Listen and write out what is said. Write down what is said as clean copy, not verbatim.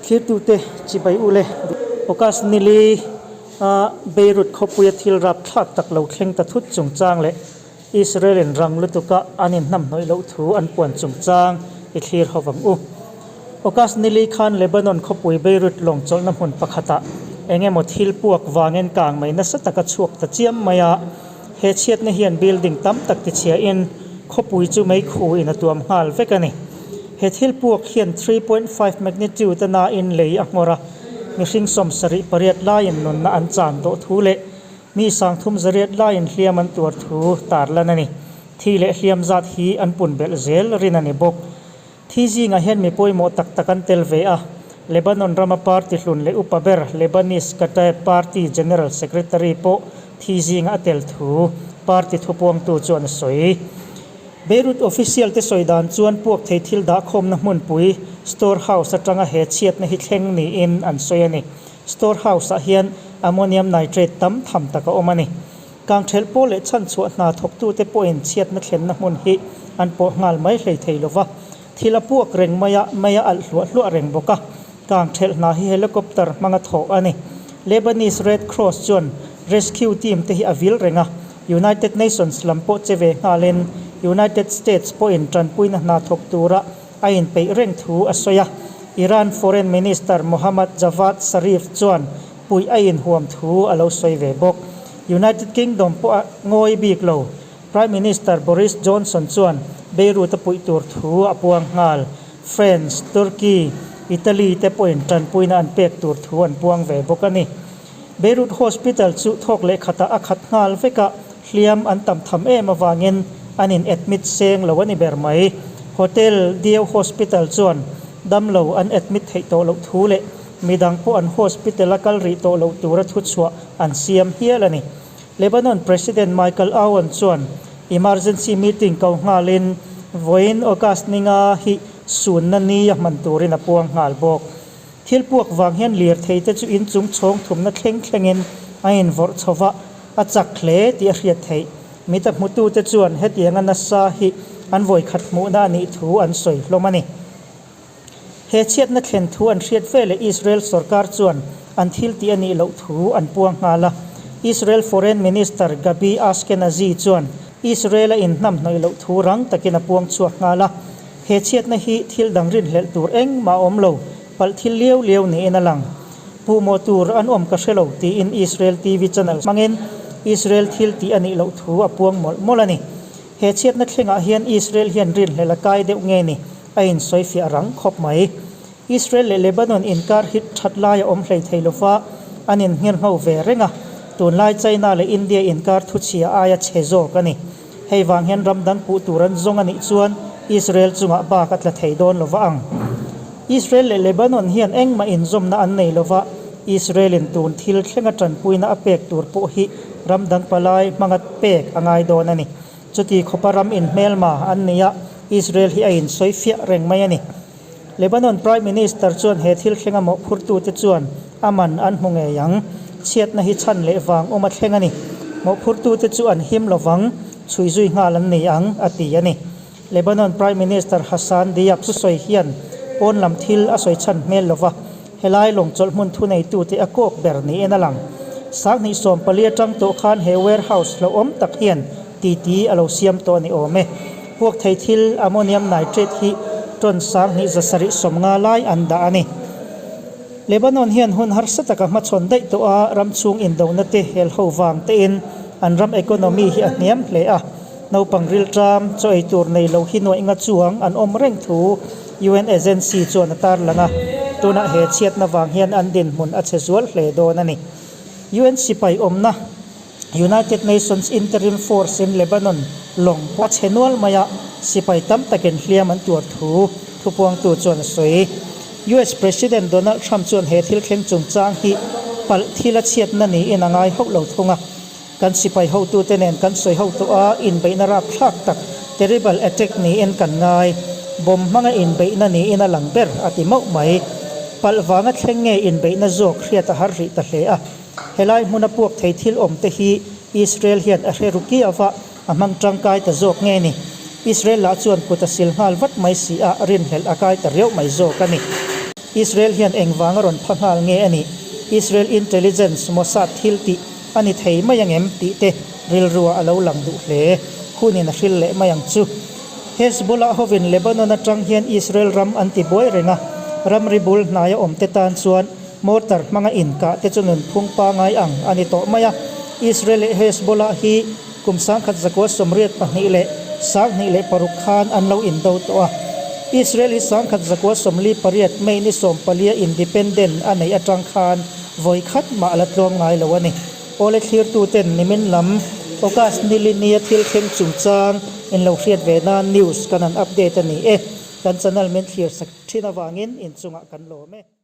Thlirtute chibai u le. August nili a Beirut khawpuia thil rapthlak tak lo thleng ta thut chungchang leh Israel in rang lutuka an inhnamhnawih loh thu an puan chungchang i thlir ho vang u. August nili khan Lebanon khawpui Beirut lawng chawlhna hmun pakhatah eng emaw thil puak vangin kang mai nasa taka chhuak ta chiam mai a, he chhiatna hian building tam tak tichhiahin khawpui chu meikhu in a tuam nghal vek a ni. He thil puak hian 3.5 magnitude a nain lei a nghawr a, mihring 78 laiin nunna an chan tawh thu leh Mi sangthum zariat laiin hliam an tuar thu tarlan a ni. Thi leh hliam zat hi an pun belh zel rin a ni bawk. Thi zingah hian mi pawimawh tak tak an tel ve a. Lebanon rama party hlun leh upa ber Lebanese Kataeb Party General Secretary pawh thi zingah a tel thu party thupuangtu chuan a sawi. Beirut official te sawi dan chuan puak thei thil dahkhawmna hmunpui store house atanga he chhiatna hi thleng niin an sawi a ni. Store house ah hian ammonium nitrate tam tham tak a awm a ni. Kangthelh pawh leh chhanchhuah hna thawktute pawhin chhiatna thlenna hmun hi an pawh nghal mai hlei thei lo va, thil a puak reng mai a, mei a alh hluah hluah reng bawk a. Kangthelh hna hi helicopter hmanga thawh a ni. Lebanese Red Cross chuan rescue team te hi a vil reng a, United Nations lam pawh che ve nghalin United States pawhin tanpuina hna thawk tura a inpeih reng thu a sawi a. Iran Foreign Minister Mohammad Javad Zarif chuan puih a inhuam thu a lo sawi ve bawk. United Kingdom pawh a ngawi bik lo. Prime Minister Boris Johnson chuan Beirut a puih tur thu a puang nghal. France, Turkey, Italy te pawhin tanpuina an pek tur thu an puang ve bawk a ni. Beirut Hospital chu thawk leh khatah a khat nghal vek a, hliam an tam tham em avangin an in admit seng lo a ni ber mai. Hotel Dieu Hospital chuan damlo an admit theih tawh loh thu leh midang pawh an hospital a kal rih tawh loh tura thuchhuah an siam hial a ni. Lebanon President Michael Aoun chuan emergency meeting ko nghalin vawiin August ninga hi sunna ni a hman turin a puang nghal bawk. Thil puak vang hian lirthei te chu inchung chhawng thumna thleng thlengin a invawrh chho va, a chak hle tih a hriat theih. Mita hmutute chuan hetianga nasa hi an vawikhat hmuhna a nih thu an sawi hlawm a ni. He chhiatna thlen thu an hriat veleh Israel sorkar chuan an thil tih a nih loh thu an puang nghal a. Israel Foreign Minister Gabi Ashkenazi chuan Israel a inhnamhnawih loh thu rang takin a puang chhuak nghal a. He chhiatna hi thil dang rinhlelh tur engmah a awm lo, palh thil liau liau niin a lang. Puhmawh tur an awm ka hre lo tiin Israel TV channel hmangin Israel thil tih a nih loh thu a puang mawlh mawlh a ni. He chhiatna thlengah hian Israel hian rinhlelh a kai deuh nge ni a insawifiah rang khawp mai. Israel leh Lebanon inkar hi that lai a awm hlei thei lova an inngherngho ve reng a, tunlai China leh India inkar thuchhia aia chhe zawk a ni. Hei vang hian ram dang puh tur an zawng a nih chuan Israel chungah bak a tla thei dawn lova ang. Israel leh Lebanon hian engmah inzawmna an nei lova, Israel in tun thil thlenga tanpuina a pek tur pawh hi ram dang palai hmanga pek a ngai dawn a ni. Chuti khawpa ram inhmelma an ni a, Israel hi a insawi fiah reng mai a ni. Lebanon Prime Minister chuan he thil thlenga mawhphurtute chuan a man an hmu ngei ang. Chhiatna hi chhan leh vang awm a thleng a ni. Mawhphurtute chu an him lovang, chhui zui nghal an ni ang, a ti a ni. Lebanon Prime Minister Hassan Diab sawi hian pawn lam thil a sawi chhan hmel lova, helai lawng chawlh hmun thuneitute a kawk ber niin a lang. 2014 atang tawh khan he warehouse hlauhawm tak hian titi a lo siam tawh a ni awm e. Puak thei thil ammonium nitrate hi ton 2750 lai an dah a ni. Lebanon hian hun harsa taka hmachhawn daih tawh a, ram chhung indona te hel ho vang tein an ram economy hi a hniam hle a. Naupang rilṭam chaw ei tur nei lo hi nuaih nga chuang an awm reng thu UN agency chuan a tarlang a, tunah he chhiatna vang hian an dinhmun a chhe zual hle dawn a ni. UN sipai awmna. United Nations Interim Force in Lebanon lawng pawh a chhe nual mai a, sipai tam takin hliam an tuar thu thupuangtu chuan a sawi. US President Donald Trump chuan he thil thleng chungchang hi palh thil a chhiatna niin a ngai hauh lo thung a. Kan sipai hotute nen kan sawi ho tawh a, inbeihna rapthlak tak, terrible attack niin kan ngai. Bomb hmanga inbeihna niin a lang ber, a ti mauh mai. Palh vanga thleng nge inbeihna zawk hriat a har rih ta hle a. Helai hmuna puak thei thil awm te hi Israel hian a hre ru kiau a, a hmang tangkai ta zawk nge ni? Israel lah chuan kut a sil nghal vat mai si a, rinhlelh a kai ta riauh mai zawk a ni. Israel hian engvanga rawn pha nghal nge a nih? Israel intelligence, Mossad thil tih a ni thei mai ang em? tih te rilruah a lo lang duh hle. Hunin a hril leh mai ang chu. Hezbollah hovin Lebanon atang hian Israel ram an ti buai reng a, ramri bul hnaia awmte tan chuan mortar hmanga inkah te chu nunphung pangai ang a ni tawh mai a. Israel leh Hezbollah hi kum 1982 leh 2006 khan an lo indo tawh a. Israel hi 1948 May ni 14 independent a neih atang khan vawi khat mah a la tlawm ngai lo a ni. Awle thlirtuten nimin lam August nilini a thil thleng chungchang in lo hriat ve nan news kan han update a ni e. Kan channel min thlir sak thin avangin inchungah kan lawm e.